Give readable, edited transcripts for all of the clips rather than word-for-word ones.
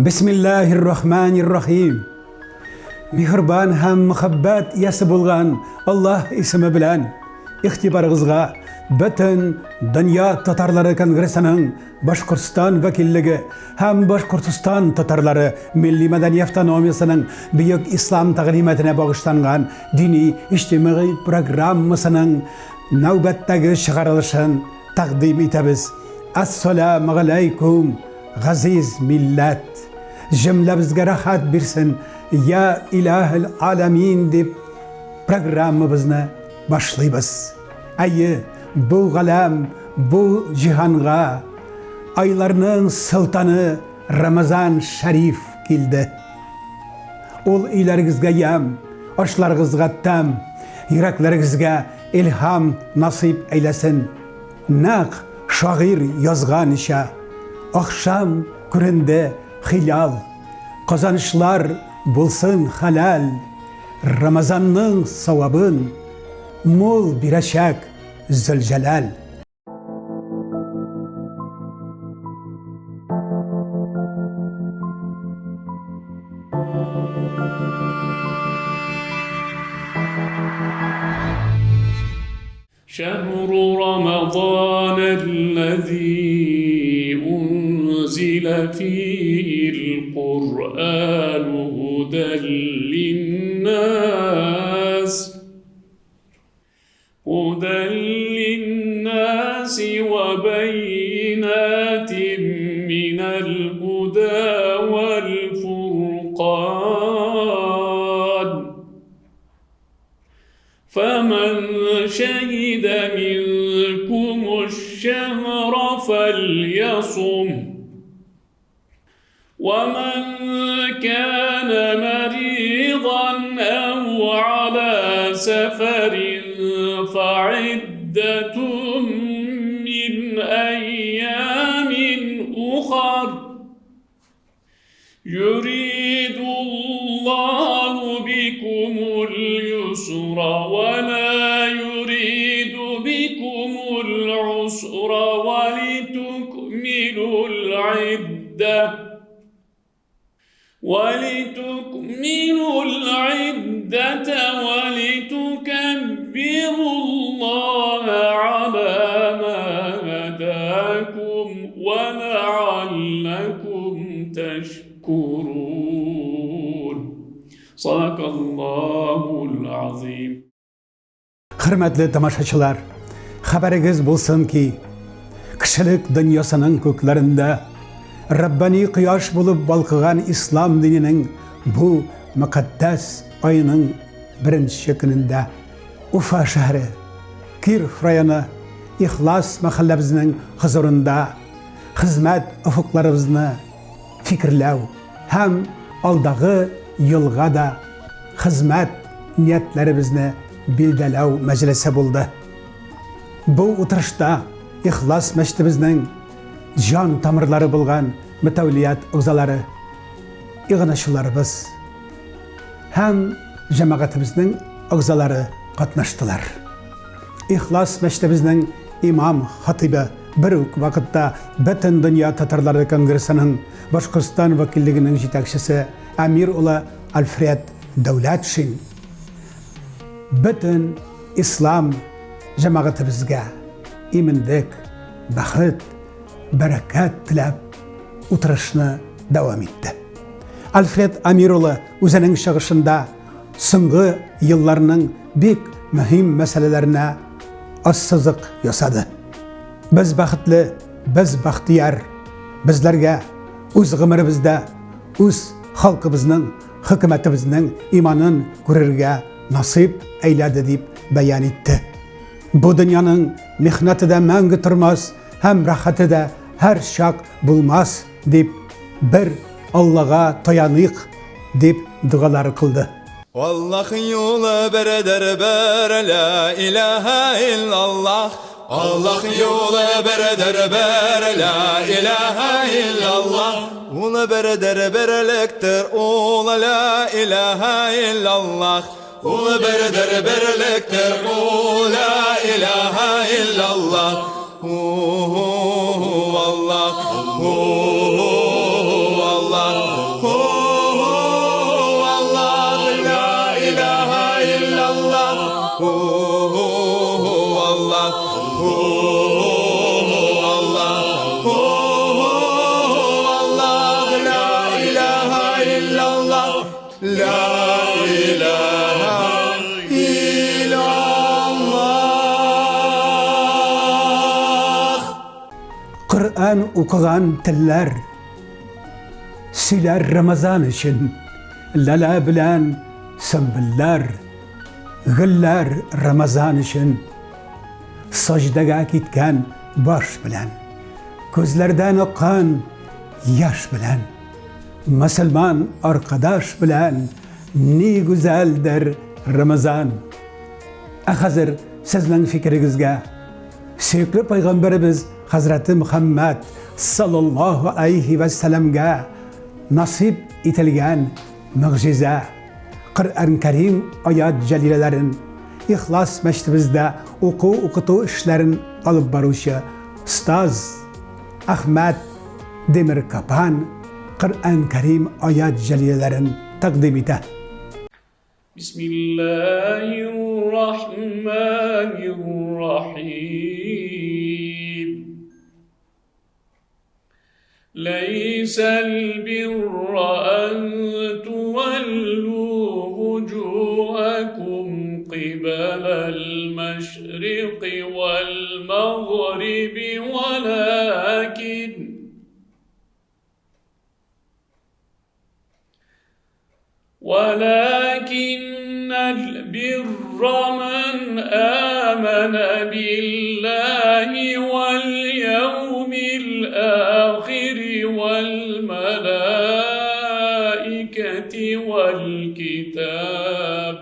Бисмиллаһир рахманир рахим. Миһербан һәм мөхәббәт иясе булган Аллаһ исеме белән игътибарыгызга бөтен дөнья татарлары конгрессының Башкортстан вәкиллеге һәм Башкортстан татарлары милли-мәдәни автономиясенең бөек ислам тәгълиматына багышланган дини иҗтимагый программасының нәүбәттәге чыгарылышын тәкъдим итәбез. Ассаламу алейкум, газиз милләт! Җөмләбезгә рәхәт бирсен, я илаһил аламин дип программабызны башлыйбыз. Әйе, бу галәм, бу җиһанга айларның солтаны Рамазан шәриф килде. Ул өйләрегезгә ямь, ашларыгызга тәм, йөрәкләрегезгә илһам насыйп әйләсен. Нәкъ шагыйрь язганча, Ахшам күренде хилал, Казанышлар булсын хәләл, Рамазанның савабын мул бирәчәк Зөлҗәләл. شهر رمضان الذي أنزل فيه القرآن هدى للناس هدى للناس وبينات من الهدى والفرقان فمن شهد منكم الشهر فليصم ومن كان مريضا أو على سفر فعدة من أيام أخر يريد الله بكم اليسر ولا يريد بكم العسر ولتكملوا العدة ولتكملوا العدة ولتكبروا الله على ما هداكم ولعلكم تشكرون صدق الله العظيم. Хөрмәтле тамашачылар, хәбәрегез булсын ки, кешелек дөньясының күкләрендә Раббани кояш булып балкыган ислам диненең бу мөкатдәс аеның беренче көнендә Уфа шәһәре, Киров районы Ихлас мәхәлләбезнең хозурында хезмәт офыкларыбызны фикерләү һәм алдагы елга да хезмәт ниятләребезне билдәләү мәҗлесе булды. Бу утырышта Ихлас мәчетебезнең җан тамырлары булган мөтәүлият әгъзалары, иганәчыларыбыз һәм җәмәгатебезнең әгъзалары катнаштылар. Ихлас мәчетебезнең имам хатыйбы бер үк вакытта Бөтендөнья татарлары конгрессының Башкортстан вәкиллегенең җитәкчесе Әмир улы Альфред Дәүләтшин бөтен ислам җәмәгатебезгә иминлек, бәхет, бәрәкәт теләп утырышны дәвам итте. Альфред Әмир улы үзенең чыгышында соңгы елларның бик мөһим мәсьәләләренә ассызык ясады. Без бәхетле, без бәхтияр. Безләргә үз гомеребездә үз халкыбызның, хөкүмәтебезнең иманын күрергә насыйп әйләде дип бәян итте. Бу дөньяның михнәте дә мәңге тормас һәм рәхәте дә һәр чак булмас дип бер Аллага таяныйк дип догалар кылды. Аллаһ юлы бердер бер, ла илаһа иллаллаһ. Аллаһ юлы бердер бер, ла илаһа иллаллаһ. Ул бердер берлектер, ул ла илаһа иллаллаһ. Ул бердер берлектер, ул ла илаһа иллаллаһ. Аллаһ, Аллаһ. Allah, Allah, la ilahe illallah, la ilahe illallah. Коръән укыган телләр сөйләр Рамазан өчен, ләлә белән сөмбелләр, гөлләр Рамазан өчен. Саҗдәгә киткән баш белән, күзләрдән аккан яшь белән, мөселман аркадаш белән ни гүзәлдер Рамазан. Ә хәзер сезнең фикерегезгә сөекле пайгамбәребез хәзрәте Мөхәммәд саллаллаһу алейхи вә сәламгә насыйп ителгән мөгъҗизә Коръән Кәрим аят җәлиләләрен Ихлас мәчетебездә уку-укыту эшләрен алып баручы остаз Әхмәт Демиркапан Коръән Кәрим аят җәлиләләрен тәкъдим итә. Бисмиллаһир-рахманир-рахим. ليس البر أن تولوا وجوهكم قبل المشرق والمغرب ولكن البر من آمن بالله واليوم الآخر والملائكة والكتاب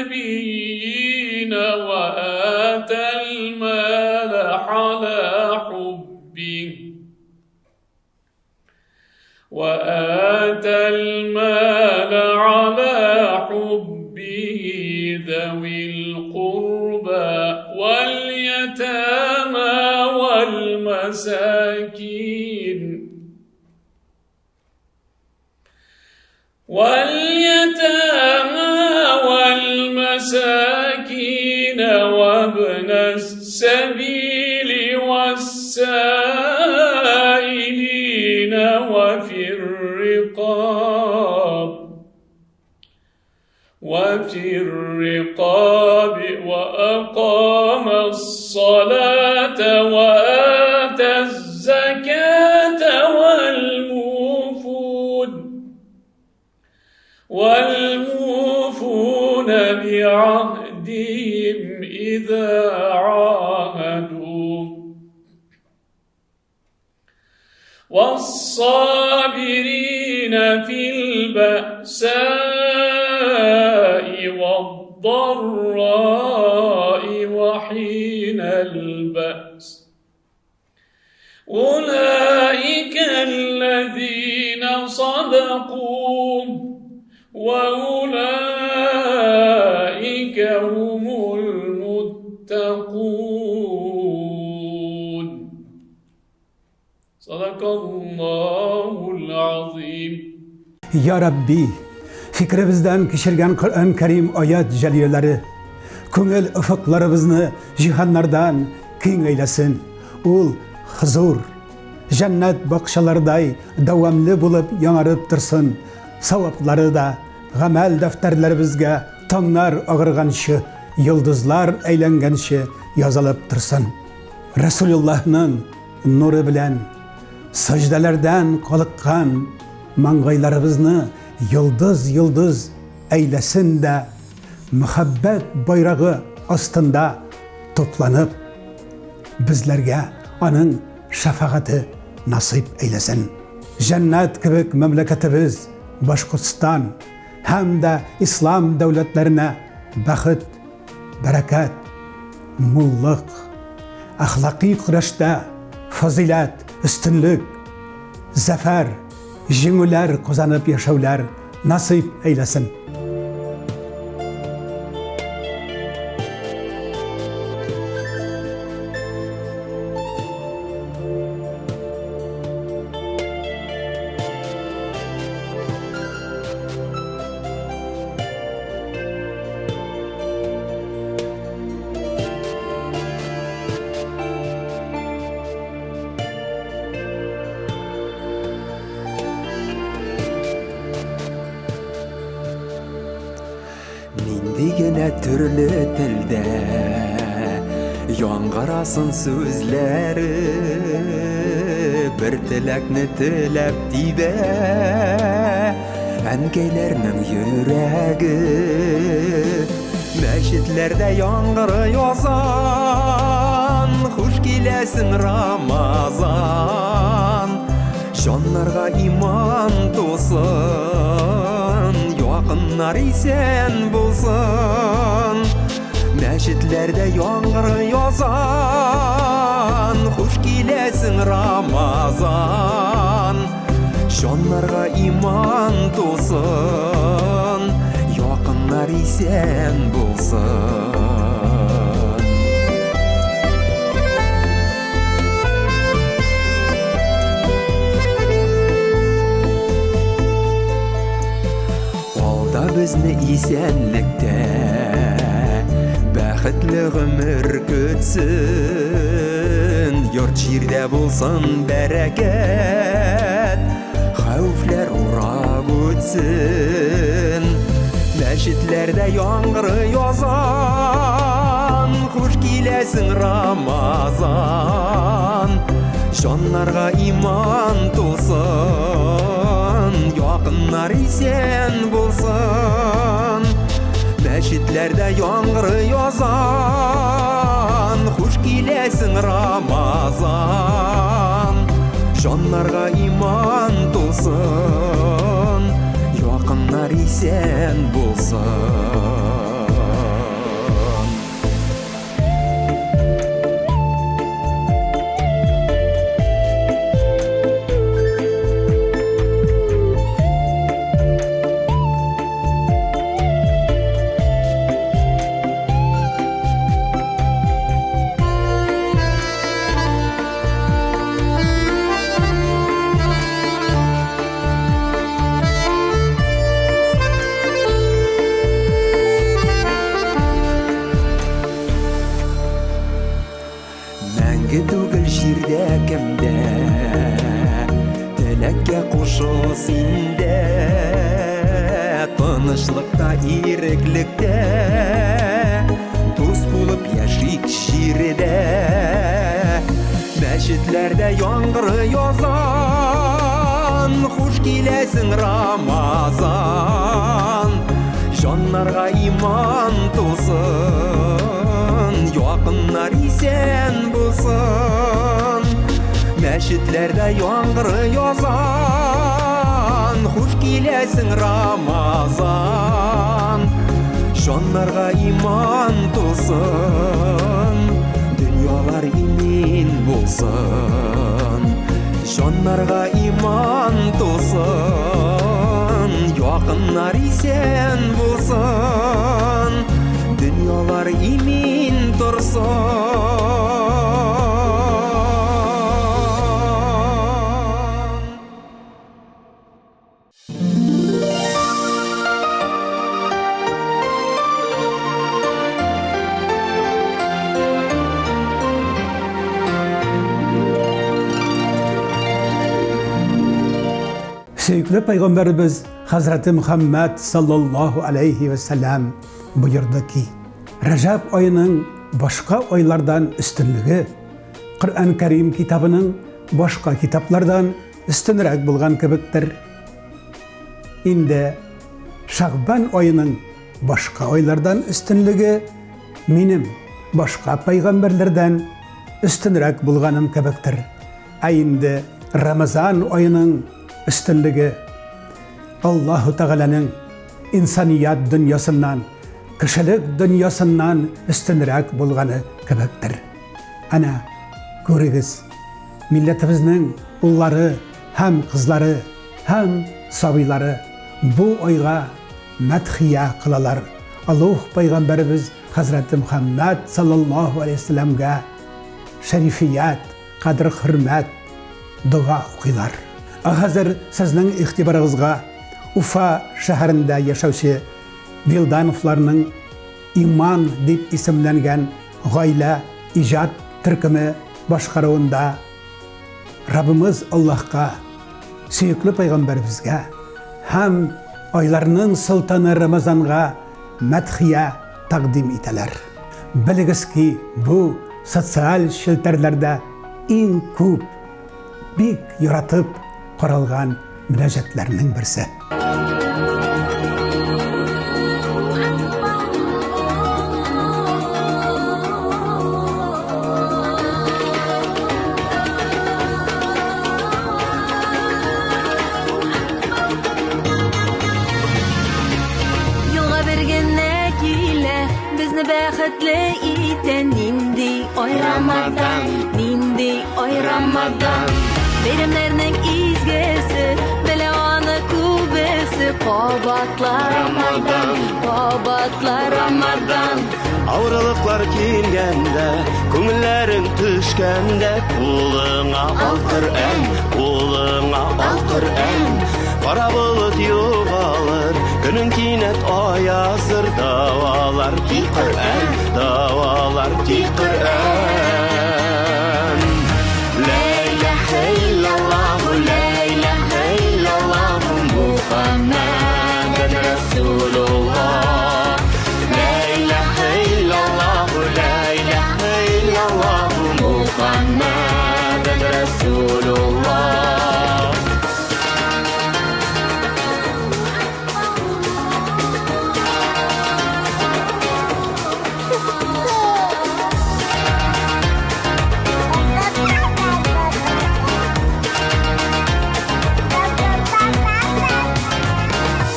والنبيين وآتى المال على حبه وآتى المال على حبه ذوي القربى واليتامى والمساكين وابن السبيل والسائلين وفي الرقاب وأقام الصلاة وآتى الزكاة والموفون بعهدهم إذا عاهدوا والصابرين في البأساء والضراء وحين البأس أولئك الذين صدقوا وأولئك هم المتقون. صدق الله العظيم. Ya Rabbi, фикеребездән кичергән Коръән Кәрим аят җәлиләләре күңел офыкларыбызны җиһаннардан киң әйләсен. Ул хозур, җәннәт бакчалардай дәвамлы булып яңарып торсын. Саваплары да гамәл дәфтәрләребезгә таңнар агырганчы, йолдызлар әйләнгәнче язылып торсын. Расулуллаһның нуры белән саҗдәләрдән калыккан маңгайларыбызны йолдыз-йолдыз әйләсен дә мөхәббәт байрагы астында тупланып, безләргә аның шәфәгате насыйп әйләсен. Җәннәт кебек мәмләкәтебез Башкортстан һәм дә ислам дәүләтләренә бәхет, бәрәкәт, муллык, әхлакый көрәштә фазыйләт, өстенлек, зәфәр, җиңүләр казанып яшәүләр насыйп әйләсен. Нинди генә төрле телдә Яңгырасын сүзләре Бер теләкне теләп тибә Әнкәйләрнең йөрәге Мәчетләрдә яңгырый азан Хуш киләсең Рамазан Җаннарга иман тусын Якыннар исән булсын Мәчетләрдә яңгырый азан Хуш киләсең Рамазан Җаннарга иман тусын, якыннар исән булсын. Алда безне исәнлектә бәхетле гомер көтсен, йорт җирдә булсын бәрәкәт, хәвефләр урап үтсен. Мәчетләрдә яңгырый азан, хуш киләсең Рамазан. Җаннарга иман тулсын, якыннар исән булсын. Мәчетләрдә яңгырый азан, хуш киләсең Рамазан. Җаннарга иман тулсын, якыннар исән булсын. Мәңге түгел җирдә кемдә Теләккә кушыл син дә Тынычлыкта, иреклектә Дус булып яшик җирдә Мәчетләрдә яңгырый азан Хуш киләсең Рамазан Җаннарга иман тулсын Якыннар исән булсын Мәчетләрдә яңгырый азан Хуш киләсең Рамазан Җаннарга иман тулсын Дөньялар имин булсын Җаннарга иман тулсын Якыннар исән булсын Дөньялар имин торсын. Сөекле пәйгамбәребез Хәзрәте Мөхәммәд саллаллаһу алейхи вә сәлам боерды ки, Рәҗәб аеның башка айлардан өстенлеге Коръән Кәрим китабының башка китаплардан өстенрәк булган кебектер. Инде Шәгъбан аеның башка айлардан өстенлеге минем башка пәйгамбәрләрдән өстенрәк булганым кебектер. Ә инде Рамазан аеның өстенлеге Аллаһу Тәгаләнең инсаният дөньясыннан, кешелек дөньясыннан өстенрәк булганы кебектер. Әнә, күрегез, милләтебезнең уллары һәм кызлары һәм сабыйлары бу айга мәдхия кылалар. Олуг пәйгамбәребез хәзрәте Мөхәммәд саллаллаһу алейһи вәсәлләмгә шәрифият, кадер-хөрмәт, дога укыйлар. Ә хәзер сезнең игътибарыгызга Уфа шәһәрендә яшәүче Вилдановларның Иман дип исемләнгән гаилә иҗат төркеме башкаруында Раббымыз Аллаһка, сөекле пәйгамбәребезгә һәм айларның солтаны Рамазанга мәдхия тәкъдим итәләр. Белегез ки, бу социаль челтәрләрдә иң күп, бик яратып каралган мөнәҗәтләрнең берсе. Елга бер генә килә, безне бәхетле итә. Нинди ай Рамадан, нинди ай Рамадан. Бәйрәмнәрнең изгесе, белә аны күбесе. Кабатла Рамадан, кабатла Рамадан. Авырлыклар килгәндә, күңелләрең төшкәндә, кулыңа ал Коръән, кулыңа ал Коръән. Кара болыт югалыр, көнең кинәт аязыр, давалар ки Коръән, давалар ки Коръән. Ла илаһа иллаллаһ, ла илаһа иллаллаһ, Мухаммадан Расулуллаһ. Ла илаһа иллаллаһ, ла илаһа иллаллаһ, Мухаммадан Расулуллаһ.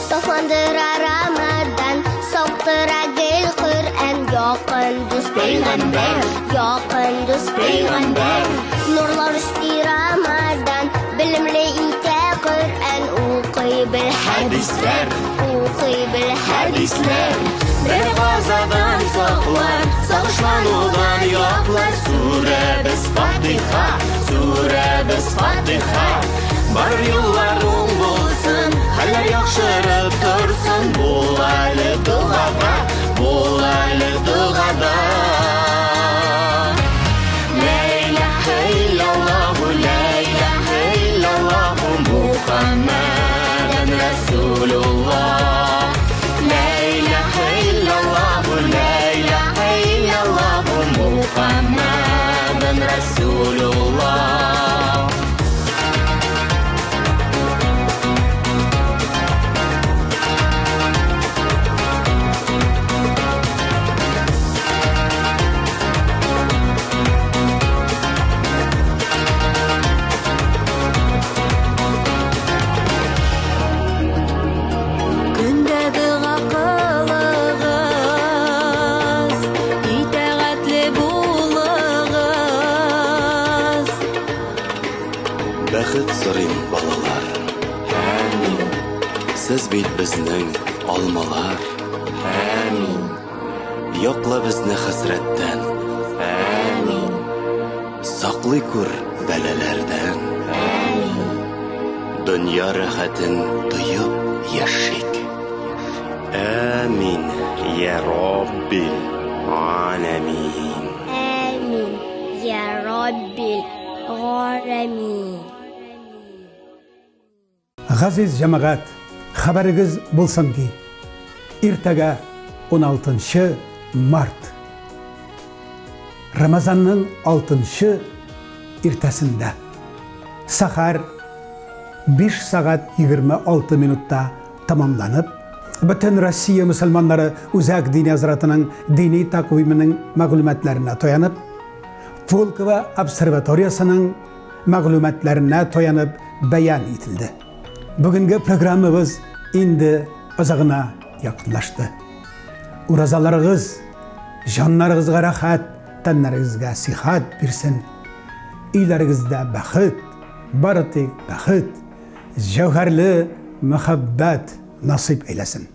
Сафландыра Рамадан, сауктыра гел Коръән, якын дус пәйгамбәр, якын дус пәйгамбәр. Нурлар өсти Рамадан, белемле итә Коръән, укый бел хәдисләр, укый бел хәдисләр. Бер газадан саклар, сагышланудан яклар. Сүрәбез Фатиха, сүрәбез Фатиха. Бар юллар уң булсын, хәлләр яхшырып торсын. Бул әле догада, бул әле догада. Ла илаһа иллаллаһ, ла илаһа иллаллаһ, Мухаммадан Расулуллаһ. Ла илаһа иллаллаһ, ла илаһа иллаллаһ, Мухаммадан Расулуллаһ. Көндә дога кылыгыз, итәгатьле булыгыз. Бәхет сорыйм, балалар. Амин. Сез бит безнең алмалар. Амин. Якла безне хәсрәттән. Амин. Саклый күр бәлаләрдән. Амин. Дөнья рәхәтен тоеп яшик. Амин. Я Раббил аләмин. Амин. Я Раббил галәмин. Газиз җәмәгать, хәбәрегез булсын ки, иртәгә 16 март Рамазанның 6 иртәсендә сәхәр 5 сәгать 26 минутта тәмамланып, бөтен Россия мөселманнары Үзәк Диния нәзаратының дини тәкъвименең мәгълүматларына таянып, Пулково обсерваториясының мәгълүматларына таянып бәян ителде. Бүгенге программабыз инде азагына якынлашты. Уразаларыгыз җаннарыгызга рәхәт, тәннәрегезгә сихәт бирсен. Өйләрегездә бәхет, бары тик бәхет, җәүһәрле мәхәббәт насыйп әйләсен.